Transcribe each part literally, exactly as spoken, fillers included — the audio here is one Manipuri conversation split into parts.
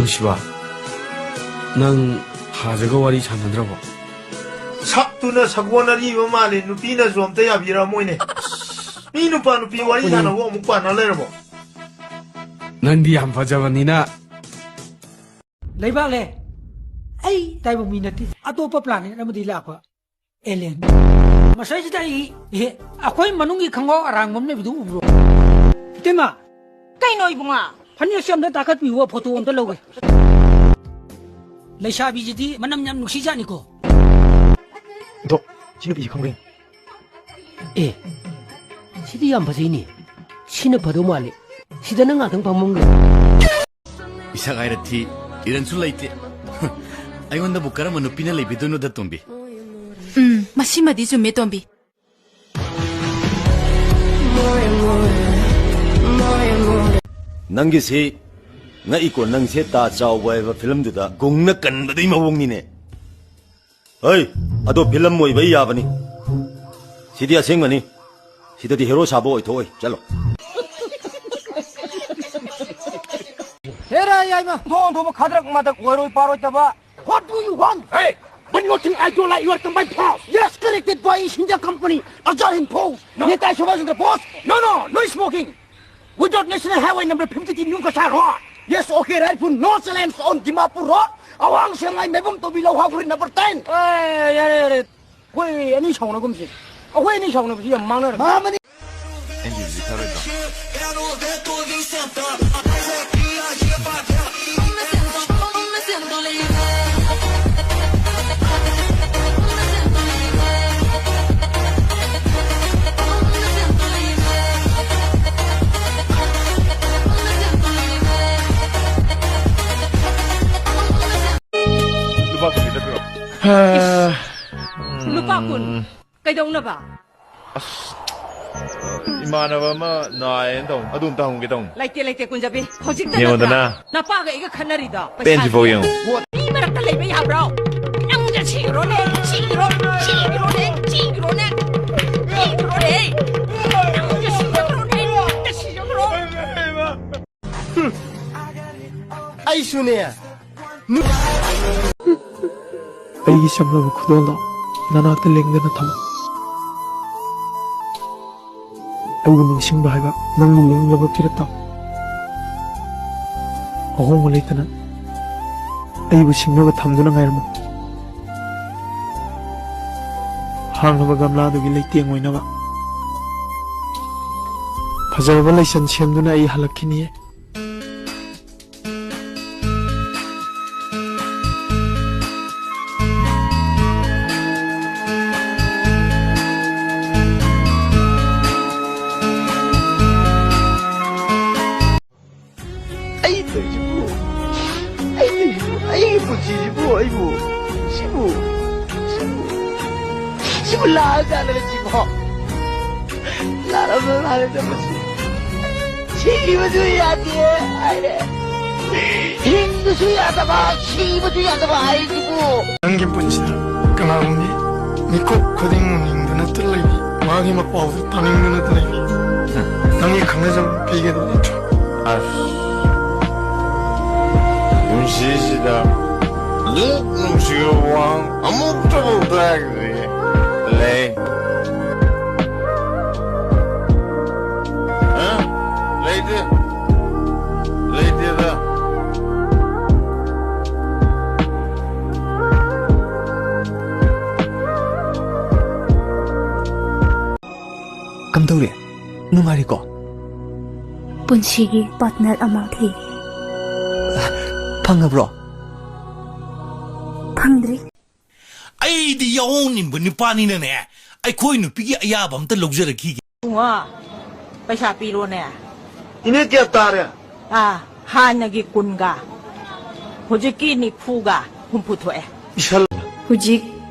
ꯅꯨꯡꯁꯤꯕ, ꯅꯪ ꯍꯥꯖꯒ ꯋꯥꯔꯤ ꯁꯥꯟꯅꯗ꯭ꯔꯕꯣ? ꯁꯛꯇꯨꯅ ꯁꯒꯣꯜ ꯑꯔꯤꯕ ꯃꯥꯜꯂꯤ, ꯅꯨꯄꯤꯅꯁꯨ ꯑꯝꯇ ꯌꯥꯕꯤꯔꯝꯃꯣꯏꯅꯦ꯫ ꯃꯤ ꯅꯨꯄꯥ ꯅꯨꯄꯤ ꯋꯥꯔꯤ ꯁꯥꯟꯅꯕ ꯑꯃꯨꯛ ꯄꯥꯟꯅ ꯂꯩꯔꯕꯣ? ꯅꯪꯗꯤ ꯌꯥꯝ ꯐꯖꯕꯅꯤꯅ꯫ ꯂꯩꯕꯥꯛꯂꯦ, ꯑꯩ ꯇꯥꯏꯕꯪ ꯃꯤ ꯅꯠꯇꯦ, ꯑꯇꯣꯞꯄ planet ꯑꯃꯗꯒꯤ ꯂꯥꯛꯄ alien꯫ ꯃꯁꯤꯗꯩꯁꯤꯗ ꯑꯩ, ꯑꯦ, ꯑꯩꯈꯣꯏ ꯃꯅꯨꯡꯒꯤ ꯈꯪꯒꯥꯎ ꯑꯔꯥꯡꯕ ꯑꯃ ꯂꯩꯕꯗꯨ ꯎꯕ꯭ꯔꯣ? ꯏꯇꯩꯃ! ꯀꯩꯅꯣ ꯏꯕꯨꯡꯉꯣ? ꯐꯅꯦꯛꯁꯦ ꯑꯝꯇ ꯇꯥꯈꯠꯄꯤꯌꯨ, photo ꯑꯝꯇ ꯂꯧꯒꯦ꯫ ꯂꯩꯁꯥꯕꯤꯁꯤꯗꯤ ꯃꯅꯝ ꯌꯥꯝ ꯅꯨꯡꯁꯤꯖꯥꯠꯅꯤꯀꯣ꯫ ꯑꯗꯣ, ꯁꯤ ꯅꯨꯄꯤꯁꯤ ꯈꯪꯕ꯭ꯔꯥ? ꯑꯦ, ꯁꯤꯗꯤ ꯌꯥꯝ ꯐꯖꯩꯅꯦ꯫ ꯁꯤꯅ ꯐꯗꯧ ꯃꯥꯜꯂꯦ꯫ ꯁꯤꯗ ꯅꯪ ꯉꯥꯛꯇꯪ ꯐꯝꯃꯝꯒꯦ꯫ ꯏꯁꯛ ꯍꯥꯏꯔ ꯊꯤ, ꯏꯔꯟꯁꯨ ꯂꯩꯇꯦ꯫ ꯑꯩꯉꯣꯟꯗꯕꯨ ꯀꯔꯝꯕ ꯅꯨꯄꯤꯅ ꯂꯩꯕꯤꯗꯣꯏꯅꯣꯗ, ꯇꯣꯝꯕꯤ? ꯎꯝ, ꯃꯁꯤꯃꯗꯤ ꯆꯨꯝꯃꯦ, ꯇꯣꯝꯕꯤ꯫ ꯅꯪꯒꯤꯁꯤ ꯉꯛꯏꯀꯣ, ꯅꯪꯁꯦ ꯇꯥ ꯆꯥꯎꯕ ꯍꯥꯏꯕ ꯐꯤꯂꯝꯗꯨꯗ ꯒꯨꯡꯅ ꯀꯟꯕꯗꯩ ꯃꯑꯣꯡꯅꯤꯅꯦ꯫ ꯍꯩ, ꯑꯗꯣ ꯐꯤꯂꯝ ꯑꯣꯏꯕꯩ ꯌꯥꯕꯅꯤ꯫ ꯁꯤꯗꯤ ꯑꯁꯦꯡꯕꯅꯤ꯫ ꯁꯤꯗꯗꯤ ꯍꯦꯔꯣ ꯁꯥꯕ ꯑꯣꯏꯊꯣꯛꯑꯣꯏ꯫ ꯆꯠꯂꯣ꯫ ꯍꯦꯔꯥ ꯌꯥꯏꯃ, ꯑꯣꯟꯊꯣꯛ ꯑꯣꯟꯊꯣꯛꯄ ꯈꯗ꯭ꯔꯛ ꯃꯗ꯭ꯔꯛ ꯑꯣꯏꯔꯣꯏ ꯄꯥꯔꯣꯏꯗꯕ꯫ What do you want? Hey, when you think I don't like your combined force? Yes, corrected by East India Company, Azad Hind Fauj, Netaji Subhash Chandra Bose. No, no, no smoking. Without National Highway number fifty-three New Kasai Road. Yes, okay, rightful. No challenge on Dimapur Road. Awang Shanghai Mebum Tobi Lau Haguri number ten. ꯑꯦ, ꯌꯥꯔꯦ, ꯌꯥꯔꯦ꯫ ꯑꯩꯈꯣꯏ ꯑꯅꯤ ꯁꯥꯎꯅꯒꯨꯝꯁꯦ꯫ ꯑꯩꯈꯣꯏ ꯑꯅꯤ ꯁꯥꯎꯅꯕꯁꯤ ꯌꯥꯝ ꯃꯥꯡꯅꯔꯦ꯫ ꯃꯥꯃꯅꯤ꯫ ꯑꯦꯟ ꯖꯤ ꯕꯤ ꯁꯤ ꯊꯥꯔꯣꯏꯗ꯭ꯔꯣ? ꯂꯨꯄꯥ ꯀꯨꯟ ꯈꯤꯇ ꯄꯤꯔꯛꯑꯣ꯫ ꯂꯨꯄꯥ ꯀꯨꯟ꯫ ꯀꯩꯗꯧꯅꯕ? ꯑꯁ, ꯏꯃꯥꯟꯅꯕ ꯑꯃ ꯅꯥꯏꯌꯦꯅ ꯇꯧ-, ꯑꯗꯨ ꯑꯝꯇ ꯍꯪꯉꯨꯒꯦ ꯇꯧꯅꯤ꯫ ꯂꯩꯇꯦ, ꯂꯩꯇꯦ, ꯀꯨꯟꯖꯕꯤ꯫ ꯍꯧꯖꯤꯛꯇ ꯌꯦꯡꯉꯣꯗꯅ꯫ ꯅꯠꯇ꯭ꯔꯥ ꯅꯄꯥꯒ ꯑꯩꯒ ꯈꯠꯅꯔꯤꯗꯣ? ꯄꯦꯟꯗ꯭ꯔꯤꯐꯥꯎ ꯄꯩꯁꯥꯒꯤ꯫ ꯌꯦꯡꯉꯨ꯫ ꯃꯤ ꯃꯔꯛꯇ ꯂꯩꯕ ꯌꯥꯕ꯭ꯔꯣ? ꯅꯪꯁꯦ ꯁꯤꯔꯣꯅꯦ, ꯁꯤꯔꯣ, ꯁꯤꯔꯣꯅꯦ, ꯁꯤꯔꯣꯅꯦ, ꯁꯤꯔꯣꯅꯦ꯫ ꯅꯪꯁꯦ ꯁꯤꯖꯈ꯭ꯔꯣꯅꯦ, ꯅꯪꯁꯦ ꯁꯤꯖꯈ꯭ꯔꯣ꯫ ꯑꯩꯁꯨꯅꯦ꯫ ꯑꯩꯒꯤ ꯆꯝꯂꯕ ꯈꯨꯗꯣꯜꯗꯣ ꯅꯅꯥꯛꯇ ꯂꯦꯡꯗꯅ ꯊꯝꯃꯨ꯫ ꯑꯩꯕꯨ ꯅꯤꯡꯁꯤꯡꯕ ꯍꯥꯏꯕ ꯅꯪꯒꯤ ꯂꯦꯡꯂꯕ ꯐꯤꯔꯦꯞꯇꯣ ꯑꯍꯣꯡꯕ ꯂꯩꯇꯅ ꯑꯩꯕꯨ ꯁꯤꯡꯅꯕ ꯊꯝꯗꯨꯅ ꯉꯥꯏꯔꯝꯃꯨ꯫ ꯍꯥꯡꯂꯕ ꯒꯝꯂꯥꯗꯨꯒꯤ ꯂꯩꯇꯦꯡ ꯑꯣꯏꯅꯕ ꯐꯖꯔꯕ ꯂꯩꯆꯟ ꯁꯦꯝꯗꯨꯅ ꯑꯩ ꯍꯜꯂꯛꯈꯤꯅꯤꯌꯦ꯫ ꯑꯩ ꯇꯧꯔꯤꯁꯤꯕꯨ, ꯑꯩ ꯇꯧꯔꯤꯁꯤꯕꯨ, ꯑꯩꯒꯤ ꯄꯨꯟꯁꯤꯁꯤꯕꯨ, ꯑꯩꯕꯨ, ꯁꯤꯕꯨ, ꯁꯤꯕꯨ, ꯁꯤꯕꯨ ꯂꯥꯛꯑꯖꯥꯠꯂ ꯁꯤꯕꯣ? ꯂꯥꯛꯑꯕ ꯃꯥꯜꯂꯦꯗ ꯃꯁꯤ꯫ ꯁꯤꯕꯁꯨ ꯌꯥꯗꯦ ꯍꯥꯏꯔꯦ꯫ ꯍꯤꯡꯕꯁꯨ ꯌꯥꯗꯕ, ꯁꯤꯕꯁꯨ ꯌꯥꯗꯕ ꯍꯥꯏꯁꯤꯕꯨ꯫ ꯅꯪꯒꯤ ꯄꯨꯟꯁꯤꯗ ꯀꯅꯥꯒꯨꯝꯕꯤ ꯃꯤꯀꯨꯞ ꯈꯨꯗꯤꯡ ꯎꯅꯤꯡꯗꯨꯅꯇ ꯂꯩꯕꯤ, ꯃꯥꯒꯤ ꯃꯄꯥꯎꯗꯨ ꯇꯥꯅꯤꯡꯗꯨꯅꯇ ꯂꯩꯕꯤ, ꯅꯪꯒꯤ ꯈꯪꯅꯖꯕ ꯅꯨꯄꯤꯒꯗꯤ ꯂꯩꯇ꯭ꯔꯣ? ꯑꯁ, ꯄꯨꯟꯁꯤꯁꯤꯗ ꯑꯗꯨꯛ ꯅꯨꯡꯁꯤꯕ ꯋꯥꯍꯪ ꯑꯃꯨꯛꯇꯐꯥꯎ ꯇꯥꯈꯤꯗ꯭ꯔꯤ꯫ ꯂꯩ꯫ ꯍꯥ? ꯂꯩꯇꯦ꯫ ꯂꯩꯇꯦꯗ꯫ ꯀꯝꯗꯧꯔꯦ? ꯅꯨꯡꯉꯥꯏꯔꯤꯀꯣ? ꯄꯨꯟꯁꯤꯒꯤ ꯄꯥꯔꯠꯅꯔ ꯑꯃ ꯊꯤꯔꯤ꯫ ꯐꯪꯉꯕ꯭ꯔꯣ? ꯐꯪꯗ꯭ꯔꯤ꯫ ꯑꯩꯗꯤ ꯌꯥꯑꯣꯡ ꯏꯟꯕ ꯅꯨꯄꯥꯅꯤꯅꯅꯦ, ꯑꯩꯈꯣꯏ ꯅꯨꯄꯤꯒꯤ ꯑꯌꯥꯕ ꯑꯝꯇ ꯂꯧꯖꯔꯛꯈꯤꯒꯦ꯫ ꯏꯕꯨꯡꯉꯣ, ꯄꯩꯁꯥ ꯄꯤꯔꯣꯅꯦ꯫ ꯏꯅꯦ, ꯀꯌꯥ ꯇꯥꯔꯦ? ꯑꯥ, ꯍꯥꯟꯅꯒꯤ ꯀꯨꯟꯒ ꯍꯧꯖꯤꯛꯀꯤ ꯅꯤꯐꯨꯒ ꯍꯨꯝꯐꯨ ꯊꯣꯛꯑꯦ꯫ ꯏꯁꯜ꯫ ꯍꯧꯖꯤꯛ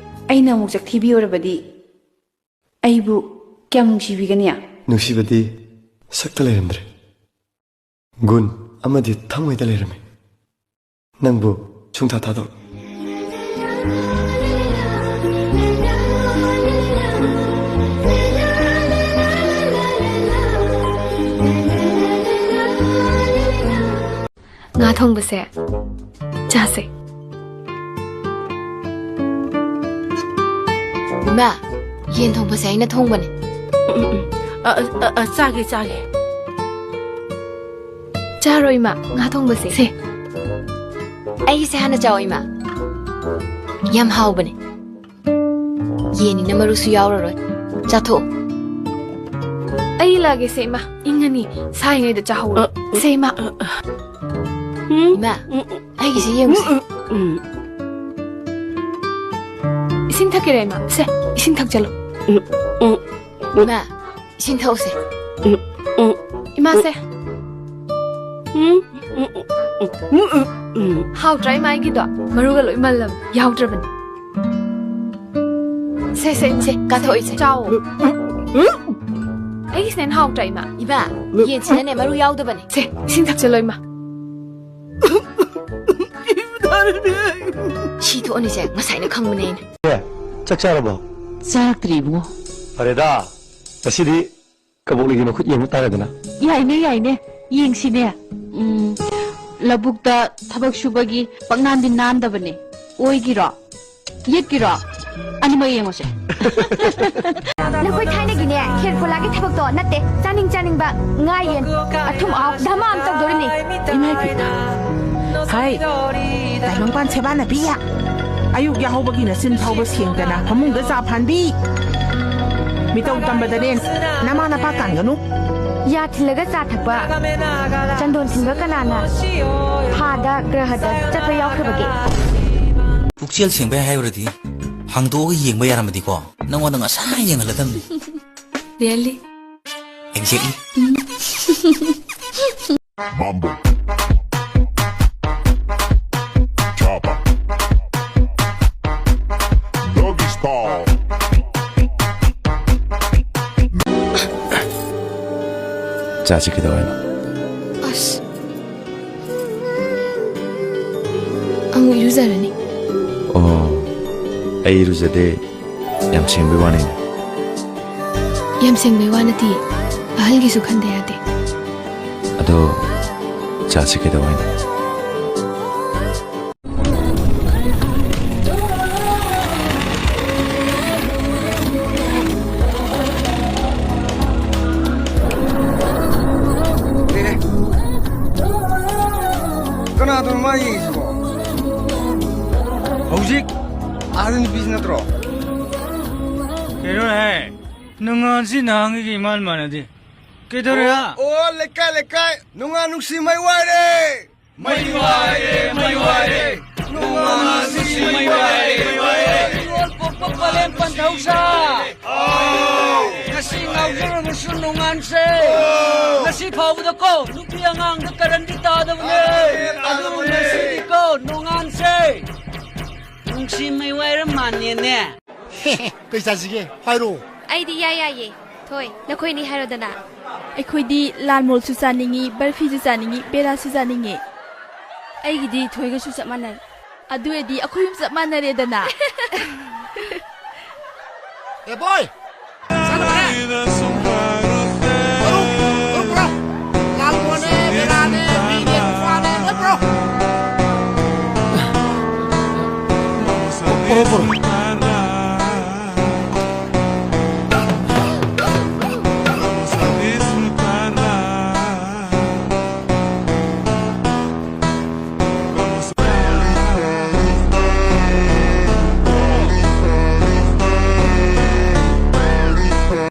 ꯑꯩꯅ ꯑꯃꯨꯛ ꯆꯛꯊꯤꯕꯤ ꯑꯣꯏꯔꯕꯗꯤ ꯑꯩꯕꯨ ꯀꯌꯥꯝ ꯅꯨꯡꯁꯤꯕꯤꯒꯅꯤ? ꯅꯨꯡꯁꯤꯕꯗꯤ ꯁꯛꯇ ꯂꯩꯔꯝꯗ꯭ꯔꯦ, ꯒꯨꯟ ꯑꯃꯗꯤ ꯊꯃꯣꯏꯗ ꯂꯩꯔꯝꯃꯤ꯫ ꯅꯪꯕꯨ ꯁꯨꯡꯊꯥ ꯊꯥꯗꯣꯛ ꯉꯥ ꯊꯣꯡꯕꯁꯦ ꯆꯥꯁꯦ꯫ ꯏꯃꯥ, ꯌꯦꯟ ꯊꯣꯡꯕꯁꯦ ꯑꯩꯅ ꯊꯣꯡꯕꯅꯦ꯫ ꯎꯝ, ꯎꯝ, ꯎꯝ꯫ ꯑ, ꯑ, ꯑ, ꯑ, ꯆꯥꯒꯦ, ꯆꯥꯒꯦ꯫ ꯆꯥꯔꯣ, ꯏꯃꯥ, ꯉꯥ ꯊꯣꯡꯕꯁꯦ꯫ ꯁꯦ꯫ ꯑꯩꯒꯤꯁꯦ ꯍꯥꯟꯅ ꯆꯥꯎ, ꯏꯃꯥ꯫ ꯌꯥꯝ ꯍꯥꯎꯕꯅꯦ꯫ ꯌꯦꯟꯅꯤꯅ ꯃꯔꯨꯁꯨ ꯌꯥꯎꯔꯔꯣꯏ꯫ ꯆꯥꯊꯣꯛꯑꯣ꯫ ꯑꯩ ꯂꯥꯛꯑꯒꯦꯁꯦ, ꯏꯃꯥ꯫ ꯏꯪꯉꯅꯤ꯫ ꯁꯥꯏꯉꯩꯗ ꯆꯥꯍꯧꯔꯣ꯫ ꯑ, ꯁꯦ, ꯏꯃꯥ꯫ ꯑ, ꯑ꯫ ꯎꯝ? ꯏꯃꯥ, ꯎꯝ, ꯎꯝ꯫ ꯑꯩꯒꯤꯁꯦ ꯌꯦꯡꯉꯨꯁꯦ꯫ ꯎꯝ, ꯎꯝ, ꯎꯝ꯫ ꯏꯁꯤꯡ ꯊꯛꯀꯦꯔꯥ, ꯏꯃꯥ? ꯁꯦ, ꯏꯁꯤꯡ ꯊꯛꯆꯜꯂꯣ꯫ ꯎꯝ, ꯎꯝ, ꯎꯝ꯫ ꯏꯃꯥ, ꯏꯁꯤꯡ ꯊꯛꯎꯁꯦ꯫ ꯎꯝ, ꯎꯝ, ꯏꯃꯥꯁꯦ꯫ ꯎꯝ, ꯎꯝ, ꯎꯝ, ꯎꯝ, ꯎꯝ, ꯎꯝ, ꯎꯝ꯫ ꯍꯥꯎꯇ꯭ꯔꯥ ꯏꯃꯥ ꯑꯩꯒꯤꯗꯣ? ꯃꯔꯨꯒ ꯂꯣꯏ ꯃꯜꯂꯕ, ꯌꯥꯎꯗ꯭ꯔꯕꯅꯤ꯫ ꯁꯦ, ꯁꯦ, ꯁꯦ, ꯀꯥꯊꯣꯛꯏꯁꯦ꯫ ꯆꯥꯎ꯫ ꯎꯝ, ꯎꯝ, ꯎꯝ꯫ ꯑꯩꯒꯤꯁꯤꯅ ꯍꯦꯟꯅ ꯍꯥꯎꯇ꯭ꯔꯥ ꯏꯃꯥ? ꯏꯃꯥ, ꯌꯦꯟꯁꯤꯅꯅꯦ ꯃꯔꯨ ꯌꯥꯎꯗꯕꯅꯤ꯫ ꯁꯦ, ꯏꯁꯤꯡ ꯊꯛꯆꯜꯂꯣ ꯏꯃꯥ꯫ ꯁꯤ ꯊꯣꯛꯑꯅꯤꯁꯦ ꯉꯁꯥꯏꯅ ꯈꯪꯕꯅꯦ ꯑꯩꯅ꯫ ꯑꯦ, ꯆꯥꯛ ꯆꯥꯔꯕꯣ? ꯆꯥꯔꯛꯇ꯭ꯔꯤ ꯏꯕꯨꯡꯉꯣ꯫ ꯐꯔꯦꯗ, ꯉꯁꯤꯗꯤ ꯀꯕꯣꯛꯂꯩꯒꯤ ꯃꯈꯨꯠ ꯌꯦꯡꯕ ꯇꯥꯔꯦꯗꯅ꯫ ꯌꯥꯏꯅꯦ, ꯌꯥꯏꯅꯦ, ꯌꯦꯡꯁꯤꯅꯦ꯫ ꯎꯝ, ꯂꯧꯕꯨꯛꯇ ꯊꯕꯛ ꯁꯨꯕꯒꯤ ꯄꯛꯅꯥꯟꯗꯤ ꯅꯥꯟꯗꯕꯅꯦ꯫ ꯑꯣꯏꯒꯤꯔꯣ? ꯌꯦꯠꯀꯤꯔꯣ? ꯑꯅꯤꯃꯛ ꯌꯦꯡꯉꯨꯁꯦ꯫ ꯅꯈꯣꯏ ꯊꯥꯏꯅꯒꯤꯅꯦ, ꯈꯦꯔ ꯐꯣꯂꯥꯒꯤ ꯊꯕꯛꯇꯣ ꯅꯠꯇꯦ꯫ ꯆꯥꯅꯤꯡ ꯆꯥꯅꯤꯡꯕ ꯉꯥ ꯌꯦꯟ, ꯑꯊꯨꯝ ꯑꯍꯥꯎ ꯙꯃꯥ ꯑꯃ ꯇꯧꯗꯣꯔꯤꯅꯤ꯫ ꯏꯃꯥꯏ ꯄꯦꯝꯃ꯫ ꯍꯥꯏ, ꯇꯥꯏꯕꯪꯄꯥꯟ ꯁꯦꯕꯥꯅꯕꯤ꯫ ꯑꯌꯨꯛ ꯌꯥꯍꯧꯕꯒꯤ ꯅꯆꯤꯟ ꯐꯥꯎꯕ ꯁꯦꯡꯗꯅ ꯐꯃꯨꯡꯗ ꯆꯥ ꯐꯥꯟꯕꯤ꯫ ꯃꯤꯇꯧ ꯇꯝꯕꯗꯅꯦ ꯅꯃꯥ ꯅꯄꯥ ꯀꯥꯟꯒꯅꯨ꯫ ꯌꯥ ꯊꯤꯜꯂꯒ ꯆꯥ ꯊꯛꯄ, ꯆꯟꯗꯣꯟ ꯊꯤꯟꯕ ꯀꯅꯥꯅ ꯊꯥꯗ ꯒ꯭ꯔꯍꯗ ꯆꯠꯄ ꯌꯥꯎꯈ꯭ꯔꯕꯒꯦ? ꯄꯨꯛꯆꯦꯜ ꯁꯦꯡꯕꯩ ꯍꯥꯏꯔꯨꯔꯗꯤ ꯍꯥꯡꯗꯣꯛꯑꯒ ꯌꯦꯡꯕ ꯌꯥꯔꯝꯃꯗꯤꯀꯣ, ꯅꯪꯉꯣꯟꯗ ꯉꯁꯥꯏ ꯌꯦꯡꯍꯜꯂꯗꯝꯅꯤ꯫ Really? Exactly. Mambo. Chapa. Doggy style. ꯆꯥꯁꯤ ꯀꯩꯗꯧ ꯍꯥꯏꯅꯣ? ꯑꯁ꯫ ꯑꯃꯨꯛ ꯏꯔꯨꯖꯔꯅꯤ꯫ ꯑꯣ, ꯑꯩ ꯏꯔꯨꯖꯗꯦ꯫ ꯌꯥꯝ ꯁꯦꯡꯕꯩ ꯋꯥꯅꯤꯅꯦ꯫ ꯌꯥꯝ ꯁꯦꯡꯕꯩ ꯋꯥ ꯅꯠꯇꯤꯌꯦ꯫ ꯑꯍꯜꯒꯤꯁꯨ ꯈꯟꯗ ꯌꯥꯗꯦ꯫ ꯑꯗꯣ ꯆꯥꯁꯤ ꯀꯩꯗꯧ ꯍꯥꯏꯅꯣ? ꯃꯥ ꯌꯦꯡꯉꯤꯁꯤꯕꯣ? ꯍꯧꯖꯤꯛ ꯑꯥꯗ ꯅꯨꯄꯤꯁꯤ ꯅꯠꯇ꯭ꯔꯣ? ꯀꯩꯅꯣꯅꯦꯍꯦ, ꯅꯣꯡꯉꯥꯟꯁꯤ ꯅꯍꯥꯟꯒꯩꯒ ꯏꯃꯥꯟ ꯃꯥꯟꯅꯗꯦ꯫ ꯀꯩꯗꯧꯔꯦ, ꯍꯥ? ꯑꯣ, ꯑꯣ, ꯂꯩꯀꯥꯏ, ꯂꯩꯀꯥꯏ, ꯅꯣꯡꯉꯥꯟ ꯅꯨꯡꯁꯤ ꯃꯩ ꯋꯥꯏꯔꯦ! ꯃꯩ ꯋꯥꯏꯔꯦ, ꯃꯩ ꯋꯥꯏꯔꯦ! ꯅꯣꯡꯉꯥꯟ ꯅꯨꯡꯁꯤ ꯃꯩ ꯋꯥꯏꯔꯦ, ꯃꯩ ꯋꯥꯏꯔꯦ! ꯌꯣꯜ ꯄꯣꯛꯄ ꯄꯂꯦꯝ ꯄꯟꯊꯧꯁꯥ! ꯑꯥꯎ! ꯉꯁꯤ ꯉꯥꯎꯖꯔꯕꯁꯨ ꯅꯣꯡꯉꯥꯟꯁꯦ! ꯑꯥꯎ! ꯉꯁꯤ ꯐꯥꯎꯕꯗꯀꯣ, ꯅꯨꯄꯤ ꯑꯉꯥꯡꯗ ꯀꯔꯟꯗꯤ ꯇꯥꯗꯕꯅꯦ! ꯇꯥꯗꯕꯅꯦ, ꯑꯗꯨ ꯇꯥꯗꯕꯅꯦ! ꯉꯁꯤꯗꯤꯀꯣ, ꯅꯣꯡꯉꯥꯟꯁꯦ! ꯅꯨꯡꯁꯤ ꯃꯩ ꯋꯥꯏꯔ ꯃꯥꯟꯅꯦꯅꯦ! ꯀꯩ ꯆꯥꯁꯤꯒꯦ? ꯍꯥꯏꯔꯣ꯫ ꯑꯩꯗꯤ ꯏꯌꯥ ꯌꯥꯏꯌꯦ꯫ ꯊꯣꯏ, ꯅꯈꯣꯏꯅꯤ ꯍꯥꯏꯔꯣꯗꯅ꯫ ꯑꯩꯈꯣꯏꯗꯤ ꯂꯥꯜ ꯃꯣꯜꯁꯨ ꯆꯥꯅꯤꯡꯉꯤ, ꯕꯔꯐꯤꯁꯨ ꯆꯥꯅꯤꯡꯉꯤ, ꯄꯦꯔꯥꯁꯨ ꯆꯥꯅꯤꯡꯉꯤ꯫ ꯑꯩꯒꯤꯗꯤ ꯊꯣꯏꯒꯁꯨ ꯆꯞ ꯃꯥꯟꯅꯔꯦ꯫ ꯑꯗꯨ ꯑꯣꯏꯔꯗꯤ ꯑꯩꯈꯣꯏ ꯑꯍꯨꯝ ꯆꯞ ꯃꯥꯟꯅꯔꯦꯗꯅ꯫ ꯑꯦ ꯕꯣꯏ! ꯆꯠꯂꯣꯍꯦ! ꯃꯔꯨꯞ, ꯃꯔꯨꯞ ꯄꯨꯔꯛꯑꯣ꯫ ꯂꯥꯜ ꯃꯣꯜꯅꯦ, ꯄꯦꯔꯥꯅꯦ, ꯐꯤꯅꯦ, ꯀꯨꯐꯥꯅꯦ, ꯂꯣꯏ ꯄꯨꯔꯛꯑꯣ꯫ ꯄꯨꯔꯛꯑꯣ, ꯄꯨꯔꯛꯑꯣ꯫